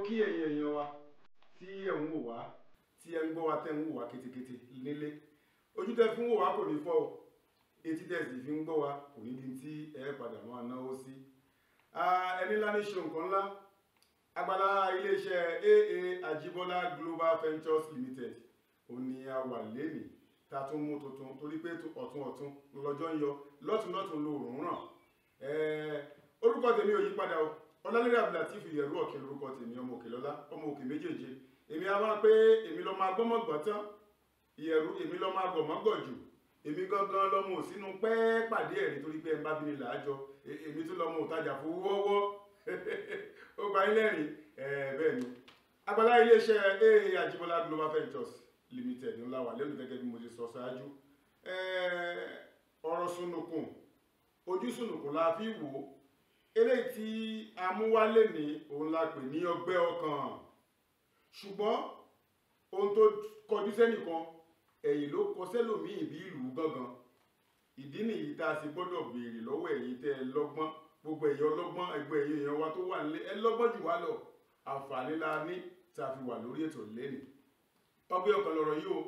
Kí ẹ̀yin èèyàn wa tí ẹ̀ ń wò wá, tí ẹ̀ ń gbọ́ wa, tẹ́ ń wò wá ketekete nílé, ojú tẹ́ fi ń wò wá kò ní fọ́ o, etí tẹ́ sì fi ń gbọ́ wa kò ní di tí ẹ padà máa náwó sí. Ẹni ńlá ní ṣe nǹkan ńlá. Agbala iléeṣẹ́ AA Ajibola Global Ventures Limited ò ní a wà lénìí tá a tún mú tuntun, torí pé ọ̀tun ọ̀tun lọ́jọ́ ń yọ, lọ́tún lọ́tún lóòrùn ràn. Orúkọ tèmi ò yí padà o, Ọlálérè Abdulateef Ìyẹ̀rú Ọ̀kìn lórúkọ tèmi, ọmọ òkè lọ́lá, ọmọ òkè méjèèje. Èmi a máa pé èmi lọ máa gbọ́mọ̀gbọ́n tán, Ìyẹ̀rú èmi lọ máa gọ̀mọ́gọ̀ jù, èmi gangan lọmọ òsínú pẹ́ pàdé ẹ̀ nítorí pé ẹ ń bá bí ni làájọ, èmi tún lọmọ òtajà fún wọ́wọ́. Ó gba ilé rìn bẹ́ẹ̀ ni. Agbala iléeṣẹ́ AA Ajibola Global Ventures Limited ńlá wà lẹ́nu gẹ́gẹ́ bí mo ṣe sọ ṣáájú. Ọ̀rọ̀ sunukun, ojú sunukun la fi wò ó. Eléyìí tí a mú wálé ní òun la pè ní ọgbẹ́ ọkàn. Ṣùgbọ́n ohun tó kọjú sẹ́nìkan ẹ̀yìn ló kọ sẹ́lòmíì bí ìlú gángan. Ìdí nìyí tá a sì gbọ́dọ̀ béèrè lọ́wọ́ ẹ̀yin tẹ́ ẹ lọ́gbọ́n, gbogbo ẹ̀yin ọlọ́gbọ́n, ẹgbẹ́ ẹ̀yin èèyàn wa tó wà nílé, ẹ lọ́gbọ́n jù wá lọ. Àǹfààní la ní tá a fi wà lórí ètò lẹ́nìí. Ọgbẹ́ ọkàn lọ̀rọ̀ yìí o,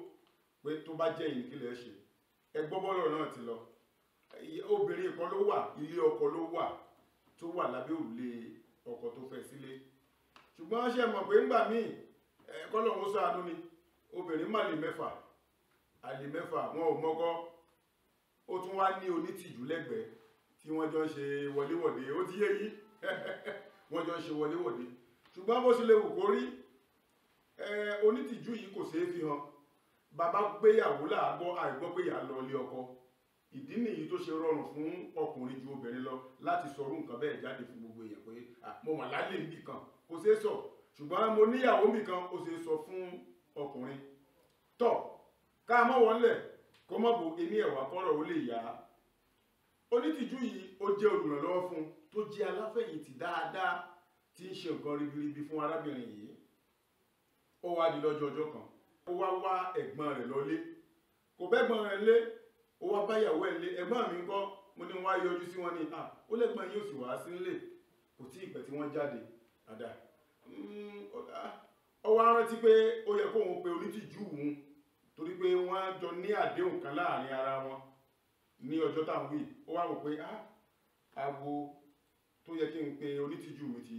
pé tó bá jẹ́ ẹ̀yin kí lẹ ṣe. Ẹ gbọ́ bọ́rọ̀ náà ti lọ. Obìnrin kan ló wà, ilé ọkọ ló wà, tó wà lábẹ́ òrùlé ọkọ tó fẹ́ sílé. Ṣùgbọ́n ṣe mọ̀ pé ńgbà míì kọ́lọ́hún ṣàánú ni, obìnrin má lè mẹ́fà, àlè mẹ́fà wọn ò mọ́kọ́. Ó tún wá ní onítìjú lẹ́gbẹ̀ẹ́ tí wọ́n jọ ń ṣe wọléwọ̀de. Ó ti yé yí, wọ́n jọ ń ṣe wọléwọ̀de. Ṣùgbọ́n bó ṣe lè wù kó rí, onítìjú yìí kò ṣeé fi hàn. Bàbá gbéyàwó làágbọ́, àìgbọ́ pé ìyá lọ ilé ọkọ. Ìdí nìyí tó ṣe rọrùn fún ọkùnrin ju obìnrin lọ láti sọrú nǹkan bẹ́ẹ̀ jáde fún gbogbo èèyàn pé mo mà lálẹ́ níbì kan, kò ṣeé sọ. Ṣùgbọ́n mo níyàwó níbì kan, ó ṣeé sọ fún ọkùnrin. Tọ́ ká mọ́ wọn lẹ̀ kó mọ́ bo ení ẹ̀wà kọ́rọ̀ ó lè yá. Onítìjú yìí ó jẹ́ olùrànlọ́wọ́ fún un, tó jẹ́ aláfẹ̀yìntì dáadáa tí ń ṣe nǹkan ribiribi fún arábìnrin yìí. Ó wá di lọ́jọ́ ọjọ́ kan, ó wá wá ẹ̀gbọ́n rẹ̀ lọlé. Kò bẹ́gbọ́n rẹ̀ lé, ó wá báyàwó ẹ̀ lé. Ẹ̀gbọ́n mi ńkọ́, mo ní wọ́n á yọjú sí wọn ní à, ó lẹ́gbọ́n yóò sì wá sí nílé. Kò tí ì pẹ́ tí wọ́n jáde àdá. Ó wá rántí pé ó yẹ kóun pe onítìjú òun, torí pé wọ́n jọ ní àdéhùn kan láàrin ara wọn ní ọjọ́ táwọn wí. Ó wá wò pé aago tó yẹ kí n pe onítìjú mi ti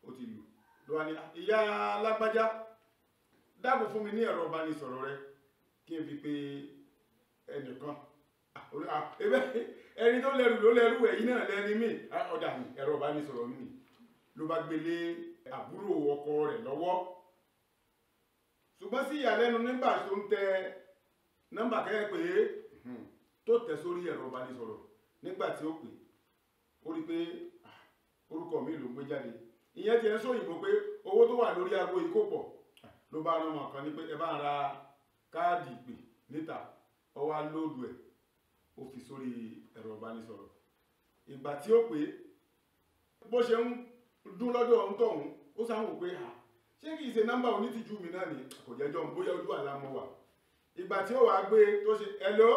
ó ti lù. Ló wá ní, ìyá alágbájá, dáàbò fún mi ní ẹ̀rọ ìbánisọ̀rọ̀ rẹ kí n fi pe ẹnìkan. Ẹni tó lẹ́rù ló lẹ́rù, ẹ̀yin náà lẹ́ni mí. Ọ̀dà mi, ẹ̀rọ ìbánisọ̀rọ̀ mi nì. Ló bá gbélé àbúrò ọkọ rẹ̀ lọ́wọ́. Ṣùgbọ́n sí ìyàlẹ́nu, nígbà tó ń tẹ nọ́mbà kẹ́kẹ́ pé tó tẹ̀ sórí ẹ̀rọ ìbánisọ̀rọ̀, nígbà tí ó pè ó rí pé orúkọ mi ló ń gbé jáde. Ìyẹn ti ẹ̀ ń sòyìnbó pé owó tó wà lórí aago yìí kò pọ̀. Ló bá rán ọmọ kan ní pé ẹ bá ń ra káàdì ìpè níta. Ó wá lóòdù ẹ̀, ó fi sórí ẹ̀rọ ìbánisọ̀rọ̀. Ìgbà tí ó pè, bó ṣe ń dún lọ́dọ̀ ọ̀hún tọ̀hún, ó sáwọn wò pé ṣé kìí ṣe nọ́mbà onítìjú mi náà ni, kò jẹ́jọ́ bóyá ojú àlá mo wà. Ìgbà tí ó wàá gbé tó ṣe hello,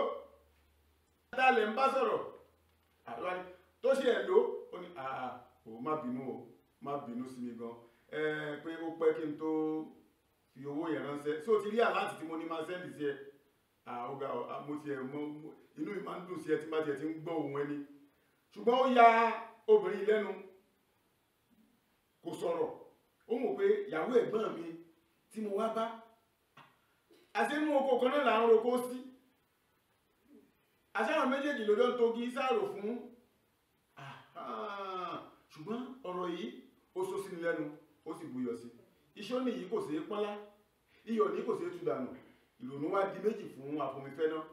tá lẹ̀ ń bá sọ̀rọ̀ tó ṣe hello, ó ní ò má bínú o, má bínú sí mi gan, pé ó pẹ́ kí n tó fi owó yẹn ránṣẹ́. So ti rí àláǹtì tí mo ní máa sẹ́ndì sí ẹ. Ọ̀gá, mo ti ẹ̀ mọ inú mi máa ń dùn sí ẹ tí má tiẹ̀ ti ń gbọ́ ohùn ẹni. Ṣùgbọ́n ó ya obìnrin lẹ́nu, kò sọ̀rọ̀. Ó mọ̀ pé ìyàwó ẹ̀gbọ́n mi tí mo wá bá, àṣé inú oko kan náà là ń roko sí. Àṣé àwọn méjèèjì ló jọ ń togi sáàrò fún. Ṣùgbọ́n ọ̀rọ̀ yìí ó sọ sí ni lẹ́nu, ó sì buyọ̀ sí. Iṣó nìyí kò ṣeé pọ́nlá, iyọ̀ ní kò ṣeé tú dànù. Ìrònú wá di méjì fún afúnmifẹ́ náà.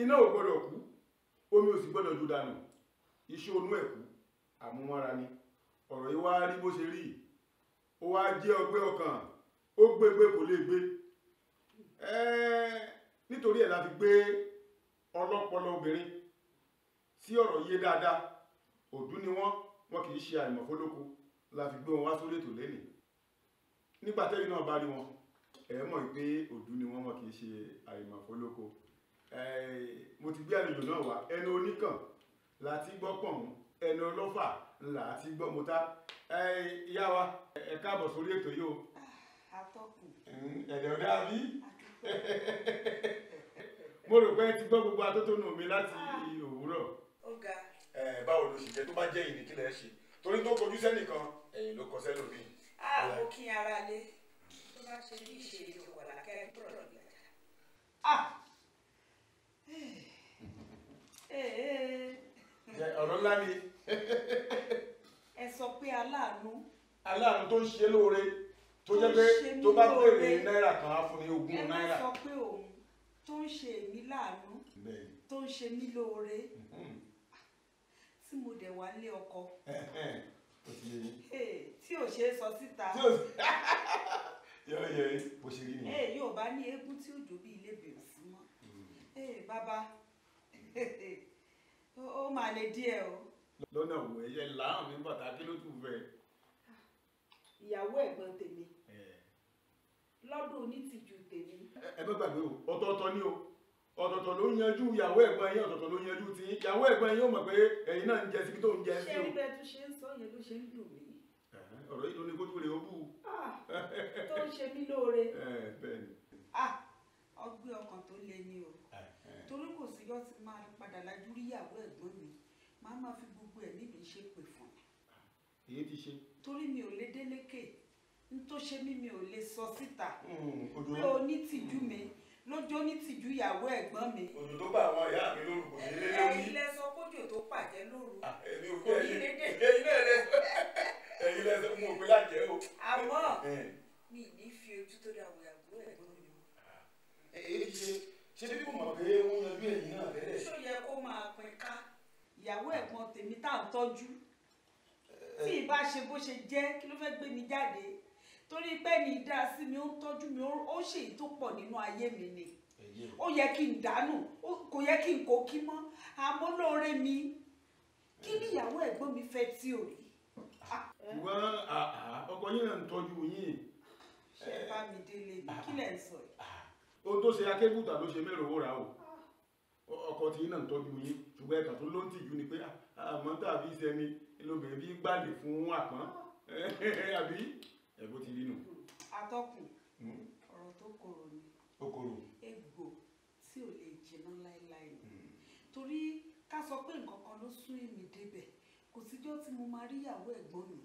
Iná ò gbọ́dọ̀ kú, omi ò sì gbọ́dọ̀ jù dànù. Iṣó inú ẹ̀ kú, àmúmọ́ra ni. Ọ̀rọ̀ yìí wá rí bó ṣe rí. Ó wá jẹ́ ọgbẹ́ ọkàn, ó gbégbé kò lè gbé. Nítorí ẹ̀ la fi gbé Ọlọ́pọlọ obìnrin tí ọ̀rọ̀ yé dáadáa, òdú ni wọ́n, wọn kì í ṣe àìmọ̀fólóko la fi gbé wọn wá sórí ètò lẹ́nìí. Nígbà tẹ́yìn náà bá rí wọn, ẹ mọ̀ pé òdú ni wọ́n, wọn kì í ṣe àìmọ̀fólóko. Mo ti gbé àlejò náà wá. Ẹnu oníkàn láti gbọ́ pọ̀n, ẹnu ọlọ́fà láti gbọ́ mọ́tá. Ìyá wa, ẹ káàbọ̀ sórí ètò yìí o. Atọ́kùn. Ẹ̀dẹ̀ ọ̀dà bí? Mo rò pé ẹ ti gbọ́ gbogbo atótónu mi láti òwúrọ̀. Ó ga. Báwo ló ṣe jẹ́? Tó bá jẹ́ ìní kí lẹ ṣe? Torí tó kojú sẹ́nìkan, ẹ̀yìn ló kọ sẹ́lòmíì. Mo kí ara lé. Tó bá ṣe bí ìṣe ìwà làkẹ́ gbọ́dọ̀ gbàjà. Ọ̀rọ̀ ńlá ni. Ẹ sọ pé aláàánú. Aláàánú tó ń ṣe lóore, tó jẹ́ pé tó bá béèrè náírà kan á fún ní 20 náírà. Ẹ má sọ pé òun tó ń ṣe èmi láàánú, tó ń ṣe mí lóore, tí mo dẹ̀ wá lé ọkọ, tí ò ṣe é sọ síta. Yóò yẹ bó ṣe rí nìyẹn. Yóò bá ní eégún tí òjò bí ilé bèrè sí mọ́. Bàbá, ó máa le díẹ̀ o. Lọ́nà òwò ẹ̀yẹ làwọn mi bàtà kí ló tún fẹ́. Ìyàwó ẹ̀gbọ́n tèmi lọ́dún onítìjú tèmi. Ẹ bá gbàgbé o, ọ̀tọ̀ọ̀tọ̀ ni o, ọ̀tọ̀ọ̀tọ̀ ló ń yanjú ìyàwó ẹ̀gbọ́n yín, ọ̀tọ̀ọ̀tọ̀ ló ń yanjú tí ìyàwó ẹ̀gbọ́n yín ó mọ̀ pé ẹ̀yin náà ń jẹ síbi tó ń jẹ sí o. Ṣé ibẹ̀ tún ṣe ń sọ yẹn ló ṣe ń dùn mí. Ọ̀rọ̀ yìí ló ní kójú rẹ̀ ó bù. Tó ń ṣe mí lóore. Bẹ́ẹ̀ ni. Ọgbẹ́ ọkàn tó le ni o, torí kò sí yọ́ ti máa padà lajú rí ìyàwó ẹ̀gbọ́n mi, máa máa fi gbogbo ẹ̀mí mi ṣépè fún mi. Èyí ti ṣe. Torí mi ò lè délékè, n tó ṣe mí mi ò lè sọ síta. Pé onítìjú mi lójó onítìjú ìyàwó ẹ̀gbọ́n mi. Òjò tó bá àwọn ìyá mi lóru kò ní lé lórí. Ẹ̀yin lẹ sọ kójò tó pàjẹ́ lóru. Èmi ò kó ẹ̀yin náà lẹ sọ, ẹ̀yin lẹ sọ, mo ò pé lájẹ́ o. Àmọ́ mi ní fi ojú tó dà wò ìyàwó ẹ̀gbọ́n mi. Èyí ti ṣe. Ṣé bí kò mọ̀ pé wọ́n yanjú ẹ̀yin náà tẹ́lẹ̀? Ṣó yẹ kó máa pín ká ìyàwó ẹ̀gbọ́n tèmi tá à ń tọ́jú? Tí ìbá ṣe bó ṣe jẹ́, kí ló fẹ́ gbé mi jáde? Torí pé ní dá sí mi, ó ń tọ́jú mi, ó ṣe èyí tó pọ̀ nínú ayé mi ni. Ó yẹ kí n dànù, kò yẹ kí n kó kí mọ́. Àmọ́ lóore mi, kí ni ìyàwó ẹ̀gbọ́n mi fẹ́ tí ò rí? Ṣùgbọ́n ọkọ yín náà ń tọ́jú yín. Ṣé bá mi délé mi, kí lẹ̀ ń sọ yìí? Ohun tó ṣe akébùtà ló ṣe mẹ́rọ owó ra o. Ọkọ tí yín náà ń tọ́jú yín, ṣùgbọ́n ẹ̀ka tó ló ń tìjú ni pé àmọ́ tàbí sẹ́mi lóbìnrin bí gbàlè fún àpọ́n, àbí ẹ̀bó ti rí nù. Atọ́kùn, ọ̀rọ̀ tó korò ni. Ó korò. Egbò tí ò lè jiná láéláé ni. Torí ká sọ pé nǹkan kan ló sún èmi débẹ̀, kò síjọ́ tí mo máa rí ìyàwó ẹ̀gbọ́n mi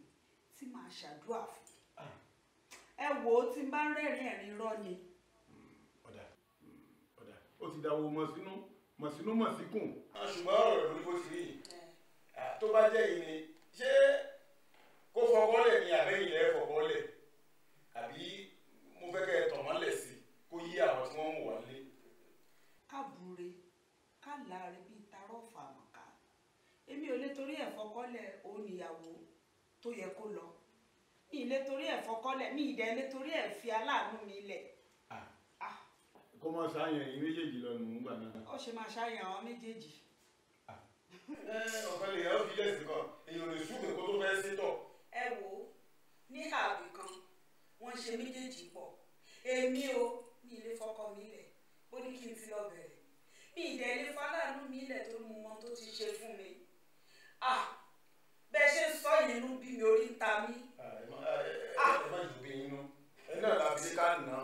tí màá ṣàdúrà fún. Ẹ wò ó, tí n bá ń rẹ́rìn ẹ̀rín rọ́ ni. Ọ̀dà, ọ̀dà, ó ti dáwọ́ mọ̀ sínú, mọ̀ sínú mọ̀ síkùn. Ṣùgbọ́n ọ̀rọ̀ lórí bó ti rí yìí, tó bá jẹ́ yìí ni, ṣé kó fọkọ́lẹ̀ ni àbẹ́yìn lẹ́ fọkọ́lẹ̀? Àbí mo fẹ́ kẹ́ ẹ tàn mọ́lẹ̀ sí kó yí àwọn tí wọ́n ń wà lé. Kábùrè ká láre bíi tarọ́ọ̀fà àmọ̀ká. Èmi ò lè torí ẹ̀ fọkọ́lẹ̀ òun ìyàwó tó yẹ kó lọ. Mi ì lè torí ẹ̀ fọkọ́lẹ̀, mi ì dẹ̀ lè torí ẹ̀ fi aláàánú mi lẹ̀. Kó mọ sáyẹn ẹ̀yin méjèèjì lọ nù ún gbà náà. Ó ṣe máa ṣáyẹn àwọn méjèèjì. Ọ̀kan lè yàn fi lẹ́sìn kan, èèyàn lè súnmọ́ kó tó fẹ́ sétọ̀. Ẹ wo, ní ààbì kan, wọ́n ṣe méjèèjì pọ̀. Èmi o, mi ì lè fọkọ mi lẹ̀, ó ní kí n ti lọ bẹ̀rẹ̀. Mi ì dẹ̀ lè faláàánú mi lẹ̀ tó mú wọn tó ti ṣe fún mi. Bẹ́ẹ̀ ṣe ń sọ yẹn nú bí mi orí ń ta mí. Ẹ má jù bí inú. Ẹ náà la fi ká nà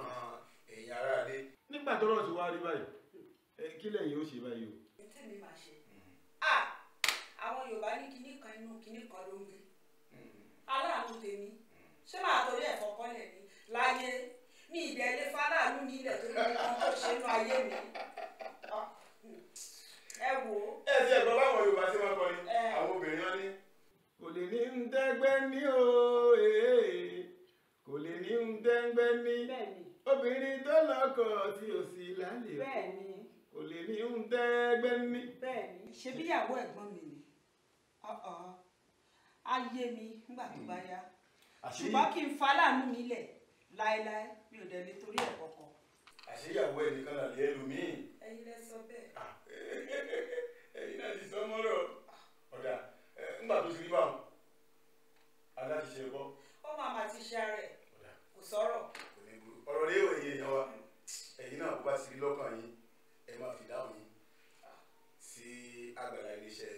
ẹ̀yin ará ilé. Nígbà tọ́rọ̀ ti wá rí báyìí, kí lẹ̀yin ó ṣe báyìí o? Tèmi máa ṣe. Àwọn Yorùbá ní kinní kan inú kinní kan ló ń gbé. Aláàánú tèmi, ṣé màá torí ẹ̀ fọkọ́lẹ̀ ni? Láyé, mi ìdẹ̀ lè faláàánú mi ilẹ̀ torí nǹkan tó ṣe inú ayé mi. Ẹ wò ó. Ẹ ti ẹ̀gbọ́n báwọn Yorùbá ṣe máa kọrin, àwọn obìnrin wọn ní. Kò lè ní ń tẹ́gbẹ́ ní o, kò lè ní ń tẹ́gbẹ́ ní. Obìnrin tó lọ́kọ tí ò sí lálẹ́ kò lè ní ń tẹ́gbẹ́ ní. Bẹ́ẹ̀ni, ṣe bí ìyàwó ẹ̀gbọ́n mi ni. Ayé mi nígbà tó bá yá. Ṣùgbọ́n kí n faláàánú mi lẹ̀ láéláé, mi ò dẹ̀ lè torí ẹ̀ kọ̀kọ̀. Àṣé ìyàwó ẹnìkan là lè ẹlòmíì. Ẹ̀yin lẹ sọ bẹ́ẹ̀. ṣe kọ́. Ó máa ma ti ṣe ara ẹ̀, kò sọ̀rọ̀. Kò ní burú. Ọ̀rọ̀ rèé òye èèyàn wa, ẹ̀yin náà bó bá ti rí lọ́kàn yín, ẹ máa fi dáhùn yín sí àgbàlá iléeṣẹ́